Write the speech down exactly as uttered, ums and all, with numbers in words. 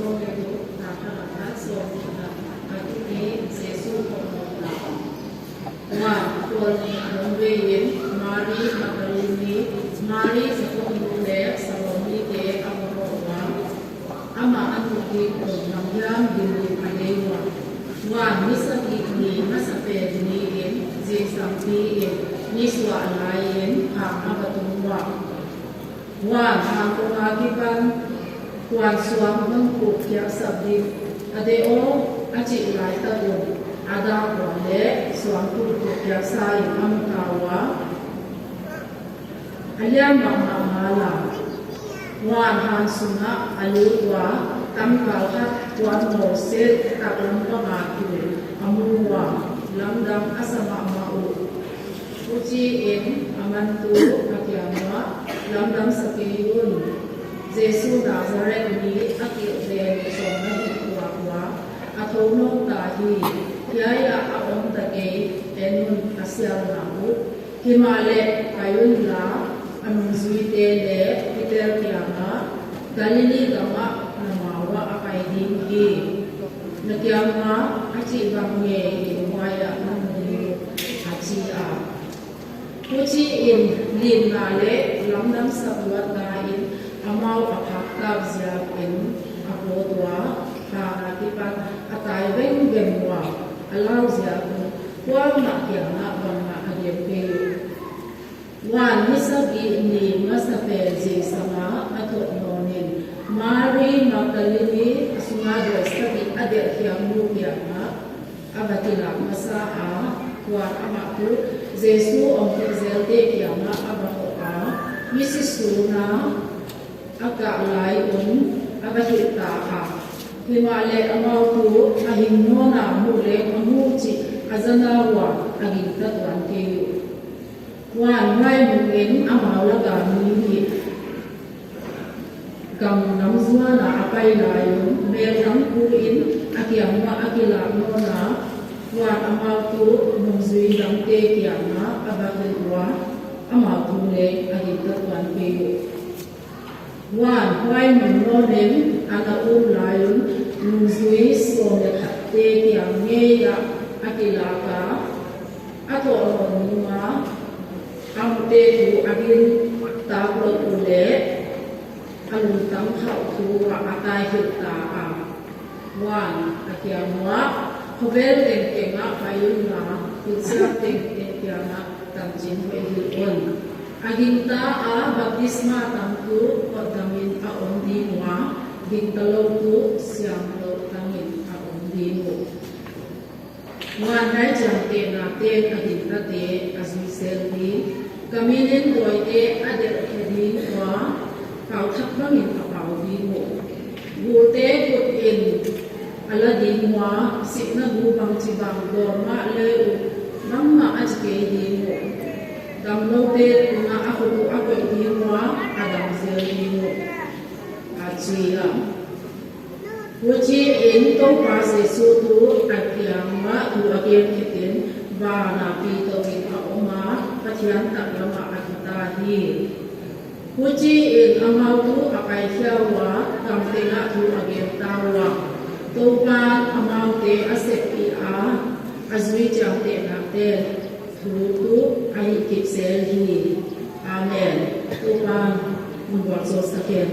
Huan, khualni a dong veiin Mari Magdalini, Mari Jakob nu leh Salome te a va hoh ua, amah a muh ding un bang hiam dingin a deih ua. Huan, ni sagih ni masapen niin, zingsang piin, ni suah laiin khang a va tung ua. Huan, han kong akipan huan suang hon puk khiaksak ding a deih aw, a chih laitak un a dak ua leh suang hon puk khiaksa in a mu ta ua. A lian mahmah ngal a. Huan, han sungah a lut ua, tangval khat kuan mawl seh taklam panga tung a mu ua, lamdang a sa mahmah uh. Huchiin aman tuh a kiang uah, Lamdang sa kei un. Jesu Nazareth mi a kilhden sawm na hih tuak ua, a thou nawn ta hi. Hiai ah a om ta kei, en un, a sialna uh. Himahleh pai unla, a nungzuite leh Peter kiangah, Galilee gamah na ma uah a pai ding hi. Na kiang ua a chih bang ngeiin huaiah na mu ding uh, a chi a. Huchiin linna leh lamdang sak luatnain amau a phak tak ziakin a pawt ua, han akipan a tai vengveng ua, a lau ziakin kuamah kiangah bangmah a gen kei uh. Huan, ni sagih ni masapen zingsanga a thoh nawnin, Mari Magdalini a sunga dawi sagih a delh khiak nu kiangah a va kilak masa a. Huan, amah tuh Jesu omkhiak zelte kiangah a va hoh a, misi suna a kah lai un a va hilh ta a. Himahleh amau tuh a hing nawna muh leng a mu chih a zana ua, a gingta tuan kei uh. Huan, huai nungin amau laka mi nih gam lam zuana a pai lai un, mel dang puin a kiang uah a kilak nawn a. Huan, amau tuh nungzui dangte kiangah a va hilh ua, amau tuh leng a gingta tuan kei uh. Huan, huai mun nawnin a na um lai un, nungzui sawm leh khatte kiang ngeiah a kilak a, a thoh nawn nung a, a mute tuh a gintak louh uleh a lungtang khauh thu uah a tai hilh ta a. Huan, a kiang uah, Khovel tengtengah pai unla, hilhsiam tengteng kiangah tanchin hoih hilh un. A gingta a baptisma tang tuh hotdamin a om ding ua, gingta lou tuh siangthou tangin a om ding uh. Huan, hiai chiamtehnate a gingtate a zui sel ding. Ka minin dawite a delh khe ding ua, pau thak bangin a pau ding uh. Gulte khutin a la ding ua, sihna gu bangchibang dawn mahle uh, bangmah a chi kei ding uh. Damloute tungah a khut uh a koih ding ua, a dam zel ding uh, a chi a. Huchiin Toupa Jesu tuh a kiang uah thu a gen khitin, van ah pi touin a om a, Pathian taklamah a khe ta hi. Huchiin amau tuh a pai khia ua, gam tengah thu a gen ta ua. Toupan amaute a seppih a, a zui chiamtehnate thu tuh a hihkip zel hi. Amen. Toupan hon vualzawl sak hen.